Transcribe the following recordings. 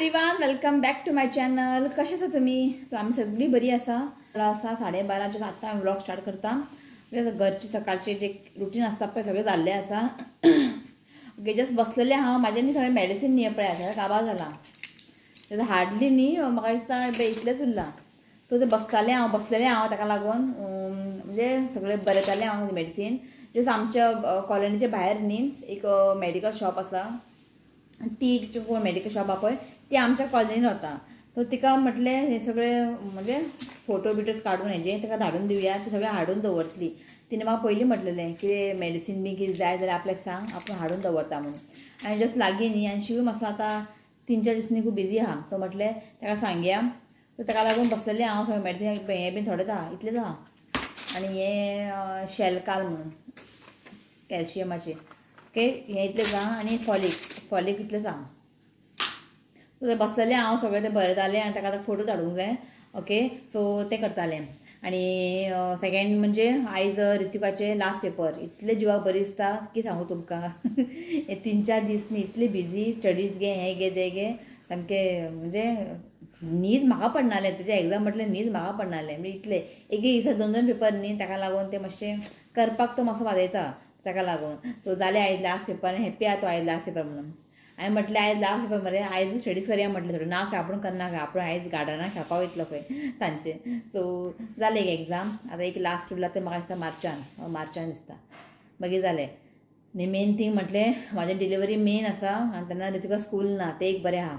Everyone, welcome back to my channel. कशें आसा तुमी? सो आमी सगळीं बरी आसा. आसा 12:30 आतां आमी व्लॉग स्टार्ट करता. घरचे सकाळचे जे रुटीन आसता पळय सगळें जाल्लें आसा. ओके, जस्ट बसलेलें हांव. म्हाजें न्ही सगळें मेडिसीन न्ही पळय सगळें काबार जालां. तें हार्डली न्ही म्हाका दिसता इतलेंच उरलां. सो तें बसतालें हांव, बसलेलें हांव, ताका लागून म्हणजे सगळें बरयतालें हांव मेडिसीन. जस्ट आमच्या कॉलनीच्या भायर न्ही एक मेडिकल शॉप आसा, ती कोण मेडिकल शॉप पळय ती आमच्या कॉलनीन वता. सो तिका म्हटलें हे सगळे म्हणजे फोटो बिटोज काडून हेजे ताका धाडून दिवया, ते सगळें हाडून दवरतली. तिणें म्हाका पयलीं म्हटलेलें कितें मेडिसीन बी कितें जाय जाल्यार आपल्याक सांग, आपूण हाडून दवरता म्हणून. आनी जस्ट लागीं न्ही, आनी शिव मातसो आतां 3-4 दिसांनी खूब बिजी आहा. सो म्हटलें ताका सांगया. सो ताका लागून बसलेलें हांव. सगळें मेडिसीन हें बीन थोडेंच आहा, इतलेंच आहा. आनी हें शेलकाल म्हणून कॅल्शियमाचें, ओके, हें इतलेंच आहा. आनी फॉलीक इतलेंच आहा. सो तें बसलेलें हांव सगळें तें बरयतालें आनी ताका आतां फोटो धाडूंक जाय. ओके, सो तें करतालें. आनी सेकेंड म्हणजे आयज ऋतिकाचें लास्ट पेपर. इतलें जिवाक बरी दिसता की सांगू तुमकां. हे 3-4 दीस न्ही इतले बिजी, स्टडीज घे, हें घे, तें घे, सामकें म्हणजे न्हीद म्हाका पडनालें. तेजें एग्जाम म्हटलें न्हीद म्हाका पडनालें. म्हणजे इतलें एक एक दिसा 2-2 पेपर न्ही, ताका लागून तें मातशें करपाक तो मातसो वाजयता, ताका लागून. सो जालें आयज लास्ट पेपर, हॅप्पी आहा तो आयज लास्ट पेपर म्हणून. हांवें म्हटलें आयज लास्ट पेपर मरे, आयज स्टडीज करया म्हटलें. थोडें ना आपूण करना, आपूण आयज गार्डनाक खेळपाक वयतलो खंय सांजचें. सो जालें एक एग्जाम. आतां एक लास्ट उरला तें म्हाका दिसता मार्चान दिसता. मागीर जालें. आनी मेन थींग म्हटलें म्हाजें डिलिव्हरी मेन आसा आनी तेन्ना ऋतिका स्कूल ना, तें एक बरें आहा.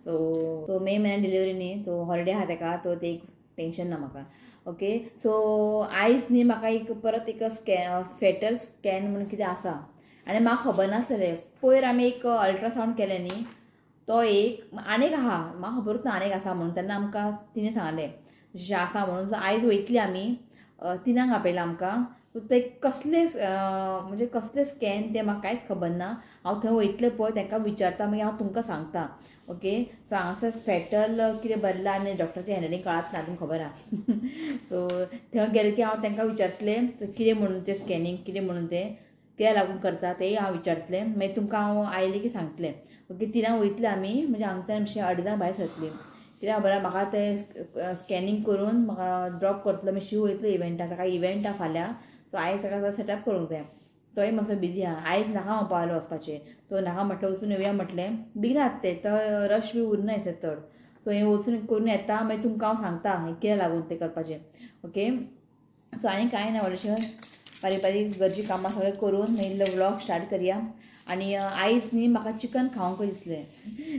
सो सो मे म्हयन्यान डिलिव्हरी न्ही, सो हॉलिडे आहा तेका, सो तें एक टेंशन ना म्हाका. ओके, सो आयज न्ही म्हाका एक परत एक फेटल स्कॅन म्हणून कितें आसा आनी म्हाका खबर नासलें. पयर आमी एक अल्ट्रासावंड केलें न्ही, तो एक आनीक आहा, म्हाका खबरूच ना आनीक आसा म्हणून. तेन्ना आमकां तिणें सांगलें अशें आसा म्हणून. सो आयज वयतली आमी, 3 आपयलां आमकां. सो ते कसले म्हणजे कसले स्कॅन तें म्हाका कांयच खबर ना. हांव थंय वयतलें पळय तांकां विचारता, मागीर हांव तुमकां सांगता. ओके, सो हांगासर फेटल कितें बरयलां आनी डॉक्टराचें हँडलिंग कळत ना, तुमकां खबर आहा. सो थंय गेलें की हांव तांकां विचारतलें कितें म्हणून तें स्कॅनिंग, कितें म्हणून तें कित्याक लागून करता तेंय हांव विचारतलें. मागीर तुमकां हांव आयलें की सांगतलें. ओके, 3 वयतलें आमी, म्हणजे हांगच्यान मातशें 2:30 भायर सरतलीं. कित्याक खबर आहा म्हाका तें स्कॅनिंग करून म्हाका ड्रॉप करतलो. मागीर शिव वयतलो इव्हेंटाक, ताका इव्हेंट आहा फाल्यां. सो आयज ताका सेटअप करूंक जाय, तोय मातसो बिजी आहा. आयज नाका हांव पावलो वचपाचें, तो नाका म्हटलें वचून येवया म्हटलें. बेगीन आसा तें, तो रश बी उरना दिसता चड. सो हें वचून करून येता, मागीर तुमकां हांव सांगता हें कितें लागून तें करपाचें. ओके, सो आनी कांय ना व्हडलेशें, बारीक बारीक घरचीं कामां सगळें करून मागीर व्लॉग स्टार्ट करया. आनी आयज न्ही म्हाका चिकन खावंक दिसलें.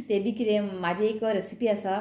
तें बी कितें म्हाजी एक रेसिपी आसा,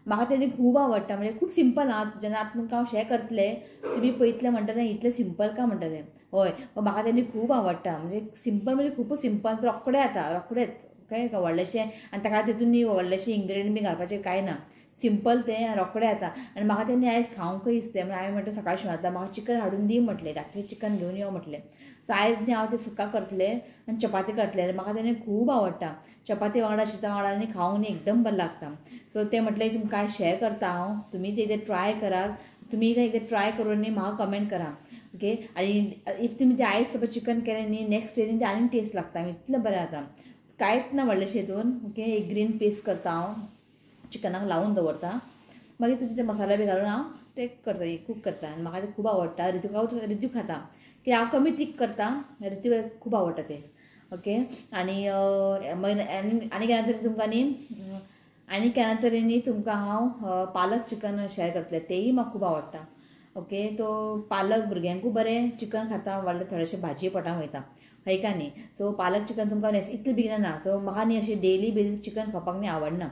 म्हाका तेणी खूब आवडटा. म्हणजे खूब सिंपल आहा, जेन्ना आतां तुमकां हांव शेअर करतलें तुमी पळयतलें म्हणटलें इतलें सिंपल काय म्हणटलें. हय, पण म्हाका तेणी खूब आवडटा. म्हणजे सिंपल म्हणजे खूबच सिंपल, रोखडें जाता, रोखडेंच काय व्हडलेशें. आनी ताका तितून न्ही व्हडलेशें इन्ग्रिडियंट बी घालपाचें कांय ना, सिंपल तें रोखडें जाता. आनी म्हाका तेन्ना आयज खावंकय दिसलें म्हणून हांवें म्हटलें सकाळीं शिवता म्हाका चिकन हाडून दी म्हटलें, धाकटें चिकन घेवन यो म्हटलें. सो आयज न्ही हांव तें सुका करतलें आनी चपाती करतलें. आनी म्हाका तेन्ना खूब आवडटा चपाती वांगडा, शिता वांगडा आनी खावंक न्ही एकदम बरें लागता. सो तें म्हटलें तुमकां आयज शेअर करता हांव, तुमी तें एकदां ट्राय करात. तुमी एकदां ट्राय करून न्ही म्हाका कमेंट करा. ओके, आनी if तुमी तें आयज सपोज चिकन केलें न्ही, नेक्स्ट डे न्ही तें आनीक टेस्ट लागता, इतलें बरें जाता. कांयच ना व्हडलेशें हितून. ओके, एक ग्रीन पेस्ट करता हांव, चिकनाक लावून दवरता, मागीर तुजे ते मसाला बी घालून हांव ते करता, कूक करता. आनी म्हाका तें खूब आवडटा. ऋतू खाता की हांव कमी तीख करता, ऋतूक खूब आवडटा तें. ओके, आनी मागीर आनी केन्ना तरी तुमकां न्ही, आनी केन्ना तरी न्ही तुमकां हांव पालक चिकन शेअर करतलें, तेंय म्हाका खूब आवडटा. ओके, तो पालक भुरग्यांकूय बरें, चिकन खाता व्हडलें थोडेशें भाजी पोटांक वयता, हय का न्ही. सो पालक चिकन तुमकां इतलें बेगीन ना. सो म्हाका न्ही अशें डेली बेजीस चिकन खावपाक न्ही आवडना,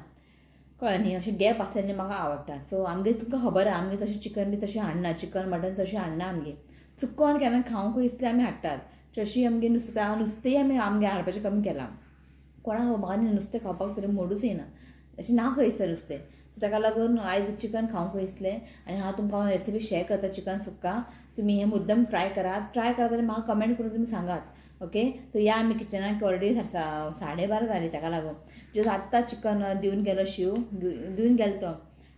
कळ्ळें न्ही, अशें गॅप आसलें न्ही म्हाका आवडटा. सो आमगेर तुमकां खबर आहा, आमगेर तशें चिकन बी तशें हाडना, चिकन मटन तशें हाडना आमगेर. चुकोन केन्ना खावंक दिसलें आमी हाडटात. चडशी आमगेर नुस्तेंय आमी आमगेर हाडपाचें कमी केलां. कोणाक म्हाका न्ही नुस्तें खावपाक तरी मोडूच येना, अशें ना खंय दिसता नुस्तें. ताका लागून आयज चिकन खावंक दिसलें आनी हांव तुमकां रेसिपी शेअर करता चिकन सुक्का. तुमी हें मुद्दम ट्राय करात, ट्राय करात आनी म्हाका कमेंट करून तुमी सांगात. ओके, सो या आमी किचनाक ऑलरेडी 12:30 जालीं, ताका लागून जस्ट आत्तां चिकन दिवन गेलो, शिव दिवन गेलो, तो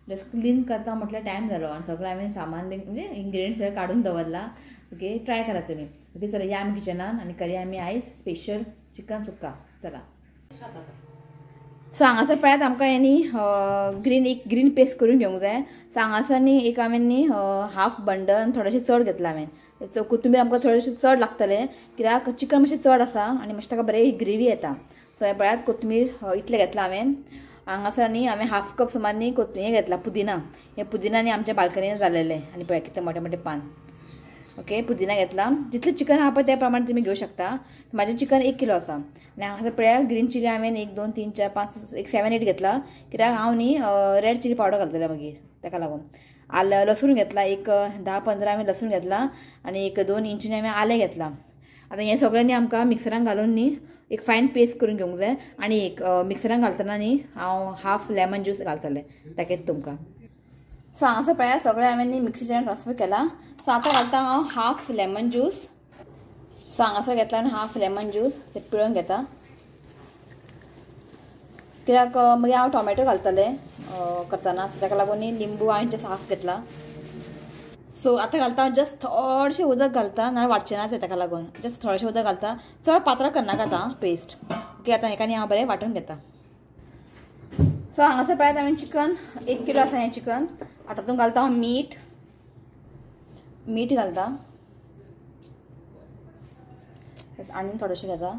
जस्ट क्लीन करता म्हटल्यार टायम जालो आनी सगळें हांवें सामान बी म्हणजे इन्ग्रिडियंट्स सगळें काडून दवरला. ओके, ट्राय करात तुमी. ओके, चला या आमी किचनान आनी करया आमी आयज स्पेशल चिकन सुक्का. चला. सो हांगासर पळयात आमकां हें न्ही ग्रीन एक ग्रीन पेस्ट करून घेवंक जाय. सो हांगासर न्ही एक हांवें न्ही हाफ बंडल थोडेशें चड घेतलां हांवें. कोथंबीर आमकां थोडेशें चड लागतलें कित्याक चिकन मातशें चड आसा आनी मातशें ताका बरें ग्रेवी येता. सो हें पळयात कोथंबीर इतलें घेतलां हांवें. हांगासर न्ही हांवें हाफ कप सुमार न्ही हें घेतलां पुदिना. हें पुदिना न्ही आमच्या बाल्कनीन जालेलें आनी पळया कितले मोठे मोठे पान. ओके पुदिना घेतला. जितलें चिकन आहा पळय त्या प्रमाणे तुमी घेवं शकता. म्हाजें चिकन 1 किलो आसा. आनी हांगासर पळया ग्रीन चिली हांवें 1 2 3 4 5 एक 7 8 घेतला कित्याक हांव न्ही रेड चिली पावडर घालतलें मागीर ताका लागून. आलें लसूण घेतला एक 10-15 हांवें लसूण घेतला आनी एक 2 इंची हांवें आलें घेतलां. आतां हें सगळें न्ही आमकां मिक्सरान घालून न्ही एक फायन पेस्ट करून घेवंक जाय. आनी एक मिक्सरान घालतना न्ही हांव हाफ लेमन ज्यूस घालतलें दाखयता तुमकां. सो हांगासर पळया सगळें हांवें न्ही मिक्सीच्यान ट्रान्सफर केलां. सो आतां घालता हांव हाफ लेमन ज्यूस. सो हांगासर घेतला आनी हाफ लेमन ज्यूस ते पिळून घेता कित्याक मागीर हांव टोमॅटो घालतलें करतना, ताका लागून न्ही लिंबू हांवें जस्ट हाफ घेतला. सो आतां घालता हांव जस्ट थोडेशें उदक घालता, नाल्यार वाडचें ना तें, ताका लागून जस्ट थोडेशें उदक घालता, चड पातळ करनाका आतां पेस्ट. ओके आतां हेका न्ही हांव बरें वांटून घेता. सो हांगासर पळयात हांवें चिकन 1 किलो आसा हें चिकन. आतां तातूंत घालता हांव मीठ, मीठ घालता आनी थोडेशें घेता.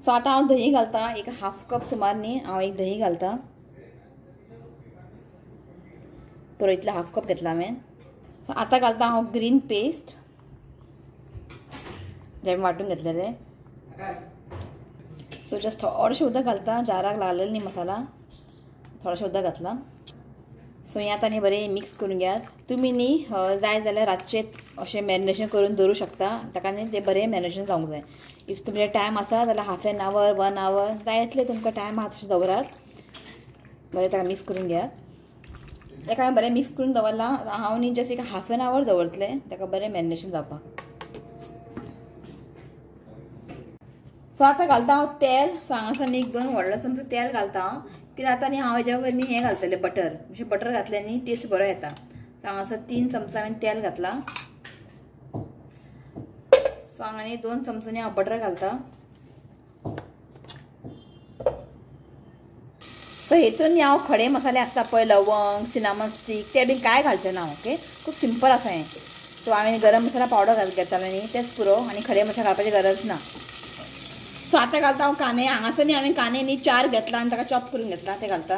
सो आतां हांव दही घालता एक हाफ कप सुमार न्ही हांव एक दही घालता. पुरो इतलें हाफ कप घेतला हांवें. सो आतां घालता हांव ग्रीन पेस्ट जें वांटून घेतलेलें. सो जस्ट थोडेशें उदक घालता, जाराक लागलेलें न्ही मसाला, थोडेशें उदक घातलां. सो हें आतां न्ही बरें मिक्स करून घेयात. तुमी न्ही जाय जाल्यार रातचें अशें मॅरिनेशन करून दवरूं शकता, ताका न्ही तें बरें मॅरिनेशन जावंक जाय. If तुमचें टायम आसा जाल्यार हाफ एन our 1 our जाय इतलें तुमकां टायम आसा तशें दवरात. बरें ताका मिक्स करून घेयात. ताका हांवें बरें मिक्स करून दवरलां. हांव न्ही जस्ट एक हाफ एन our दवरतलें ताका बरें मॅरिनेशन जावपाक. सो आतां घालता हांव तेल. सो हांगासर न्ही 2 व्हडलो चमचो तेल घालता हांव कित्याक आतां न्ही हांव हेज्या वयर न्ही हें घालतलें बटर. मातशें बटर घातलें न्ही टेस्ट बरो येता. सो हांगासर 3 चमचा हांवें तेल घातलां. सो हांगा न्ही 2 चमचो न्ही हांव बटर घालता. सो हेतून न्ही हांव खडे मसाले आसता पळय लवंग सिनामन स्टीक ते बीन कांय घालचें ना. ओके खूब सिंपल आसा हें. सो हांवें गरम मसाला पावडर घेतला न्ही तेच पुरो आनी खडे मसाले घालपाची गरज ना. सो आतां घालता हांव कांदे. हांगासर न्ही हांवें कांदे न्ही 4 घेतला आनी ताका चॉप करून घेतला ते घालता.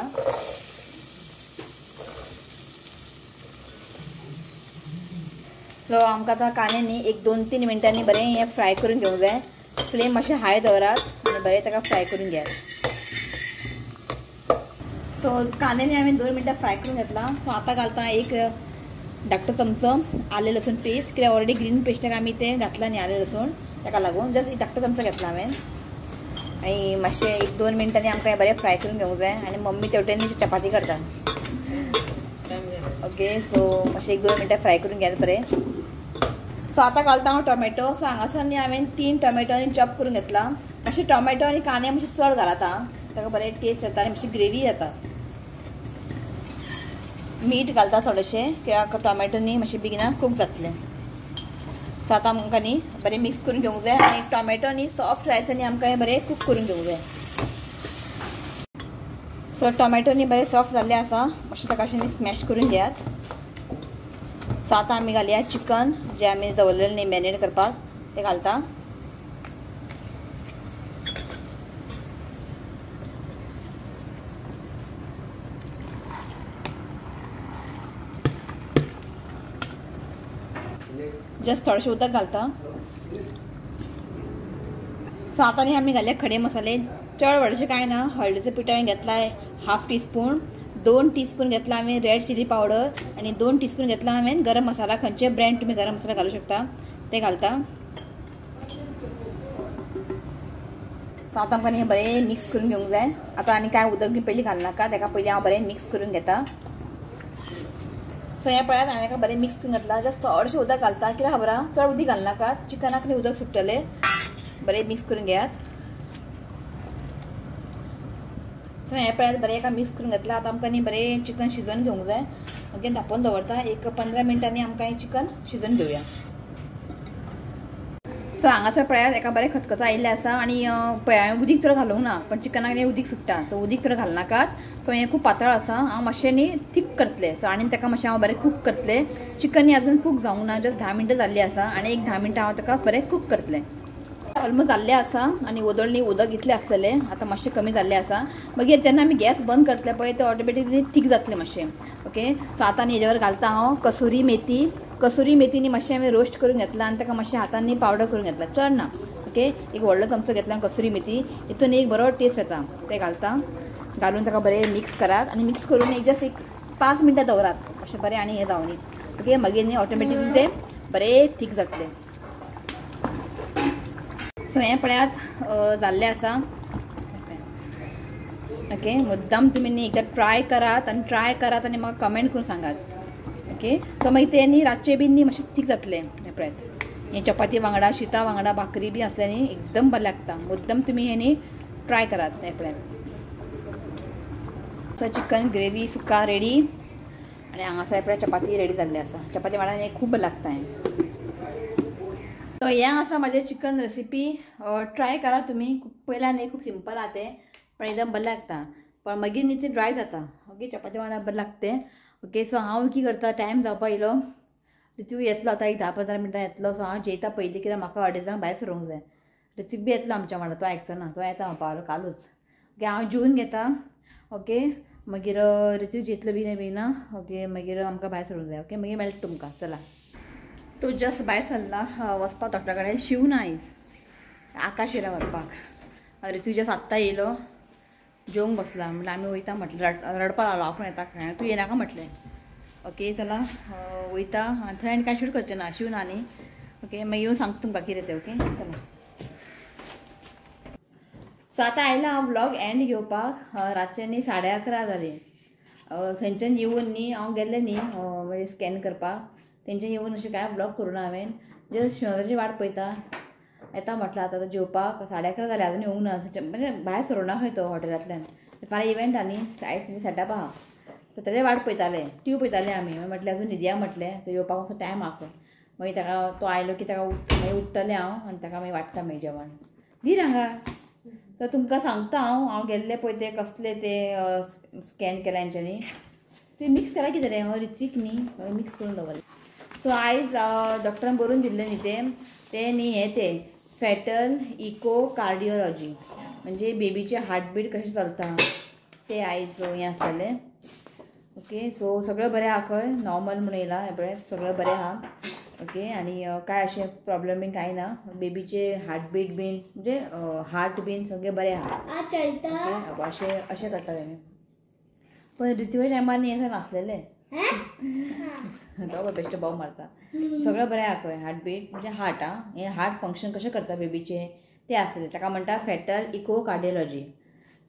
सो आमकां आतां कांदे न्ही एक 2-3 मिनटांनी बरें हें फ्राय करून घेवंक जाय. फ्लेम मातशें हाय दवरात आनी बरें ताका फ्राय करून घेयात. सो कांदे न्ही हांवें 2 मिनटां फ्राय करून घेतला. सो आतां घालता एक धाकटो चमचो आलें लसूण पेस्ट कित्याक ऑलरेडी ग्रीन पेस्टाक आमी तें घातलां न्ही आलें लसूण, ताका लागून जस्ट एक धाकटो चमचो घेतला हांवें. आनी मातशें 1-2 मिनटांनी आमकां बरें फ्राय करून घेवंक जाय. आनी मम्मी तेवटेन चपाती करता. ओके सो मातशें 1-2 मिनटां फ्राय करून घेयात बरें. सो आतां घालता हांव टोमॅटो. सो हांगासर न्ही हांवें 3 टोमॅटो आनी चॉप करून घेतला. मातशें टोमॅटो आनी कांदे मातशें चड घालात ताका बरें टेस्ट येता आनी मातशी ग्रेवी येता. मीठ घालता थोडेशें कित्याक टोमॅटो न्ही मातशें बेगिना कूक जातलें. सो आतां आमकां न्ही बरें मिक्स करून घेवंक जाय आनी टोमॅटो न्ही सॉफ्ट जायसर न्ही आमकां हें बरें कूक करून घेवंक जाय. सो टोमॅटो न्ही बरें सॉफ्ट जाल्लें आसा, मातशें ताका अशें न्ही स्मॅश करून घेयात. सो आतां आमी घालया चिकन जें आमी दवरलेलें न्ही मॅरिनेट करपाक तें घालता. जस्ट थोडेशें उदक घालता. सो आतां न्ही आमी घालया खडे मसाले. चड व्हडलेशें कांय ना. हळदीचो पीठ हांवें घेतला हाफ टीस्पून, 2 टीस्पून घेतला हांवें रेड चिली पावडर आनी 2 टीस्पून घेतला हांवें गरम मसाला. खंयचे ब्रँड तुमी गरम मसाला घालूं शकता ते घालता. सो आतां आमकां न्ही बरें मिक्स करून घेवंक जाय. आतां आनी कांय उदक बी पयलीं घालनाका, ताका पयलीं हांव बरें मिक्स करून घेता. सो हें पळयात हांवें एका बरें मिक्स करून घेतला. जस्ट थोडेशें उदक घालता कित्याक खबर आहा चड उदक घालनाका, चिकनाक न्ही उदक सुट्टलें. बरें मिक्स करून घेयात. सो हें पळयात बरें एका मिक्स करून घेतलां. आतां आमकां न्ही बरें चिकन शिजोवन घेवंक जाय. ओके धांपून दवरता एक 15 मिनटांनी आमकां हें चिकन शिजोवन घेवया. सो हांगासर पळयात एका बरें खतखतो आयिल्लें आसा आनी पळय हांवें उदीक चड घालूंक ना पण चिकनाक न्ही उदीक सुट्टा सो उदीक चड घालनाकात. सो हें खूब पातळ आसा हांव मातशें न्ही थीक करतलें. सो आनी ताका मातशें हांव बरें कूक करतलें. चिकन न्ही अजून कूक जावंक ना, जस्ट 10 मिनटां जाल्लीं आसा आनी एक 10 मिनटां हांव ताका बरें कूक करतलें. ऑलमोस्ट जाल्लें आसा आनी वदळ न्ही उदक इतलें आसलेलें आतां मातशें कमी जाल्लें आसा. मागीर जेन्ना आमी गॅस बंद करतले पळय ते ऑटोमॅटिकली थीक जातलें मातशें. ओके सो आतां न्ही हेजेवर घालता हांव कसुरी मेथी. कसुरी मेथी न्ही मातशें हांवें रोस्ट करून घेतला आनी ताका मातशें हातांनी पावडर करून घेतला, चड ना. ओके एक व्हडलो चमचो घेतला कसुरी मेथी, हितून एक बरो टेस्ट येता ते घालता. घालून ताका बरें मिक्स करात आनी मिक्स करून एक जस्ट एक 5 मिनटां दवरात अशें बरें आनी हें जावनी. ओके मागीर न्ही ऑटोमॅटिकली तें बरें थीक जातलें. सो हें पळयात जाल्लें आसा. ओके मुद्दाम तुमी न्ही एकदां ट्राय करात आनी ट्राय करात आनी म्हाका कमेंट करून सांगात. ओके सो मागीर तें न्ही रातचें बीन न्ही मातशें थीक जातलें. हें पळयात हें चपाती वांगडा शिता वांगडा भाकरी बी आसलें न्ही एकदम बरें लागता. मुद्दम तुमी हें न्ही ट्राय करात. हें पळयात सो चिकन ग्रेवी सुका रेडी आनी हांगासर पळय चपाती रेडी जाल्ली आसा. चपाती वांगडा हें खूब बरें लागता हें. सो हें आसा म्हाजें चिकन रेसिपी. ट्राय करा तुमी. पयल्यान न्ही खूब सिंपल आहा तें पण एकदम बरें लागता पण मागीर न्ही तें ड्राय जाता. ओके चपाती वांगडा बरें लागता तें. ओके सो हांव कितें करता टायम जावपा येयलो, ऋत्विक येतलो आतां एक 10-15 मिनटां येतलो. सो हांव जेयता पयलीं कित्याक म्हाका अडेजांक भायर सरूंक जाय. ऋत्विक बी येतलो आमच्या वांगडा, तो आयकचो ना, तो येता हांव पावलो कालूच. ओके हांव जेवन घेता. ओके मागीर ऋत्विक जेतलो बी बी ना. ओके मागीर आमकां भायर सरूंक जाय. ओके मागीर मेळटा तुमकां. चला तो जस्ट भायर सरला वचपाक डॉक्टरा कडेन. शिव ना आयज, आकाश येयला व्हरपाक. ऋत्विक जस्ट आत्तां येयलो जेवंक बसला. म्हटल्यार आमी वयता म्हटलें, रडपाक लागलो आपूण येता खंय, तूं येनाका म्हटलें. ओके चला वयता थंय आनी कांय शूट करचें ना, शिव ना न्ही. ओके मागीर येवन सांगता तुमकां कितें तें. ओके चला सो आतां आयला हांव व्लॉग एंड घेवपाक. रातचें न्ही 11:30 जालीं. थंयच्यान येवन न्ही हांव गेल्लें न्ही म्हणजे स्कॅन करपाक, तेंच्यान येवन अशें कांय व्लॉग करूं ना हांवें. जस्ट शिवराची वाट पळयता येता म्हटलें. आतां जेवपाक 11:30 जालें अजून येवंक ना. म्हणजे भायर सरूं ना खंय तो हॉटेलांतल्यान, फाल्यां इव्हेंट आहा न्ही सायड सेटअप आहा, सो तेजे वाट पळयताले, टिवी पळयताले आमी. म्हटलें अजून न्हिदया म्हटलें, तो येवपाक मातसो टायम आहा खंय. मागीर ताका तो आयलो की ताका मागीर उठ्ठलें हांव आनी ताका मागीर वाडटा मागीर जेवण दी हांगा. तर तुमकां सांगता हांव, हांव गेल्ले पळय ते कसले ते स्कॅन केला हेंच्यांनी ते मिक्स केला कितें रे ऋत्विक न्ही मिक्स करून दवरलें. सो आयज डॉक्टरान बरोवन दिल्लें न्ही तें तें न्ही हें तें फॅटल इको कार्डियोलॉजी म्हणजे बेबीचें हार्टबीट कशें चलता ते आयज हें आसलेलें. ओके सो सगळें बरें आहा खंय, नॉर्मल म्हणून येयलां हें पळय सगळें बरें आहा. ओके आनी कांय अशें प्रॉब्लम बीन कांय ना, बेबीचे हार्टबीट बीन म्हणजे हार्ट बीन सगळें बरें आहा. ओके अशें अशें करता तेमी. पण ऋत्विका टायमार न्ही अशें नासलेलें, तो बेश्टो बोव मारता. सगळें बरें आहा खंय, हार्टबीट म्हणजे हार्ट आं हें हार्ट फंक्शन कशें करता बेबीचें तें आसलें, ताका म्हणटा फॅटल इको कार्डियोलॉजी.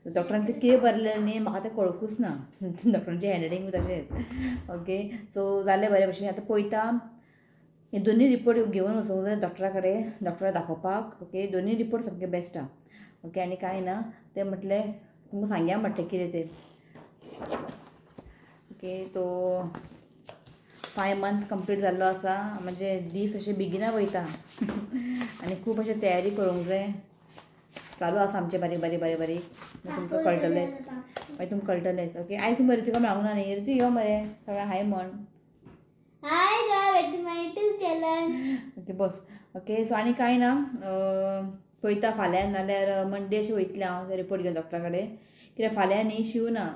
सो डॉक्टरान तें कितें बरयलें न्ही म्हाका तें कळकूच ना, डॉक्टरांचें हँडरायटींग बी तशेंच. ओके सो जालें बरें भशेन. आतां पळयता हे दोनी रिपोर्ट घेवन वचूंक जाय डॉक्टरा कडेन, डॉक्टराक दाखोवपाक. ओके दोनी रिपोर्ट सामके बेस्ट आहा. ओके आनी कांय ना तें म्हटलें तुमकां सांगया म्हटलें कितें तें. ओके तो 5 मंथ्स कंप्लीट जाल्लो आसा, म्हणजे दीस अशे बेगिना वयता आनी खूब अशें तयारी करूंक जाय. चालू आसा आमचें बारीक बारीक बारीक बारीक, तुमकां कळटलेंच मागीर तुमकां कळटलेंच. ओके आयज तुमकां ऋत्विका मेळोंक ना न्ही, ऋत्विक यो मरे सगळें हाय म्हण. Hi guys, welcome to my YouTube channel. Okay bus. Okay so आनी कांय ना पळयता फाल्यां नाल्यार मंडे अशें वयतलें हांव रिपोर्ट घेवन डॉक्टरा कडेन, कित्याक फाल्यां न्ही शिव ना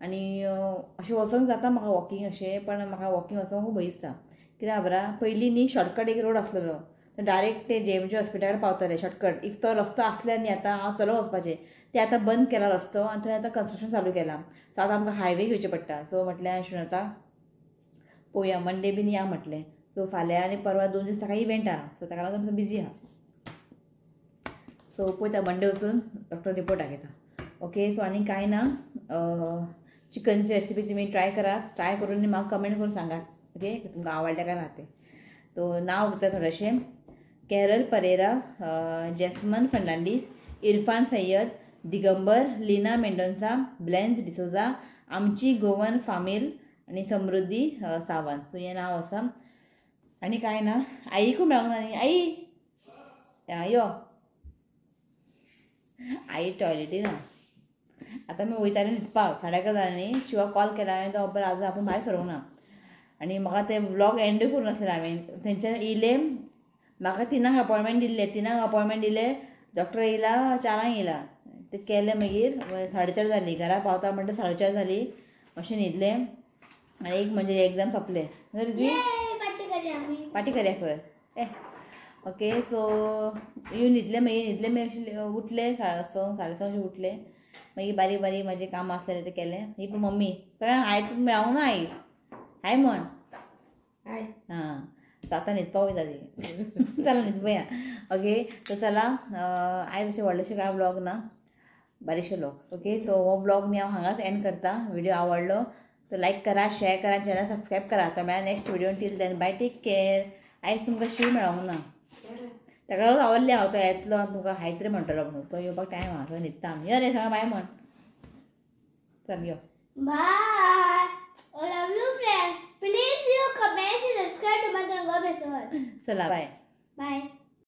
आनी अशें वचोंक जाता म्हाका वॉकिंग अशें, पण म्हाका वॉकिंग वचोंक खूब भंय दिसता. कित्याक खबर आहा पयलीं न्ही शॉर्टकट एक रोड आसलेलो, तो डायरेक्ट ते जेएमजी हॉस्पिटला कडेन पावताले शॉर्टकट. If तो रस्तो आसल्यार न्ही आतां हांव चलोवंक वचपाचें, ते आतां बंद केला रस्तो आनी थंय आतां कन्स्ट्रक्शन चालू केलां. सो आतां आमकां हायवे घेवचें पडटा. सो म्हटलें अशें आतां पळोवया मंडे बीन या म्हटलें. सो फाल्यां आनी परवा 2 दीस ताका इव्हेंट आहा, सो ताका लागून बिजी आहा. सो पळयता मंडे वचून डॉक्टर रिपोर्ट दाखयता. ओके सो आनी कांय ना, चिकनची रेसिपी तुमी ट्राय करात, ट्राय करून म्हाका कमेंट करून सांगात. ओके तुमकां आवडलें काय ना तें. तो नांव उरता थोडेशें, कॅरल परेरा, जॅस्मन फर्नांडीस, इरफान सय्यद, दिगंबर, लीना मेंडोन्सा, ब्लॅन्स डिसोजा, आमची गोवन फामील आनी समृद्धी सावंत. सो हें नांव आसा. आनी कांय ना, आईकूय मेळोंक ना न्ही. आई यो आई टॉयलेटी ना. आतां आमी वयताले न्हिदपाक, 11:30 जालें न्ही. शिवा कॉल केला हांवें, तो बरें आजून आपूण भायर सरूंक ना. आनी म्हाका ते व्लॉग एंडूय करूं नासलें हांवें. थंयच्यान येयले, म्हाका 3 अपॉयंटमेंट दिल्ले, 3 अपॉयंटमेंट दिले. डॉक्टर येयला 4 येयला, ते केलें. मागीर 4:30 जाली, घरा पावता म्हणटा 4:30 जाली. मातशें न्हिदलें आनी एक म्हणजे एग्जाम सोंपलें. पार्टी करया खंय. ए ओके, सो येवन न्हिदलें. मागीर न्हिदलें, मागीर अशें उठलें 6:30 6:30 उठलें. मागीर बारीक बारीक म्हाजें काम आसलें तें केलें. ही पण मम्मी सगळ्यांक हाय मेळोंक ना, आई हाय म्हण. हाय. हां, तो आतां न्हिदपाक वयता ती. चला न्हिदपया. ओके, तर चला आयज अशें व्हडलेशें कांय व्लॉग ना, बारीकशे व्लॉग. ओके, तो हो व्लॉग न्ही हांव हांगाच एंड करता. व्हिडिओ आवडलो तो लायक करा, शेअर करा, चॅनल सबस्क्रायब करा. तो मेळ्ळा next video. Till then bye, take care. आयज तुमकां शीव मेळोंक ना, ताका लागून रावल्लें हांव, तो येतलो आनी तुमकां हायत रे म्हणटलो म्हणून. तो येवपाक टायम आहा, तो न्हिदता आमी. यो रे सगळ्या बाय म्हण. चल यो, bye. I love you friend. Please you comment, subscribe to my channel. God bless you. चला बाय बाय.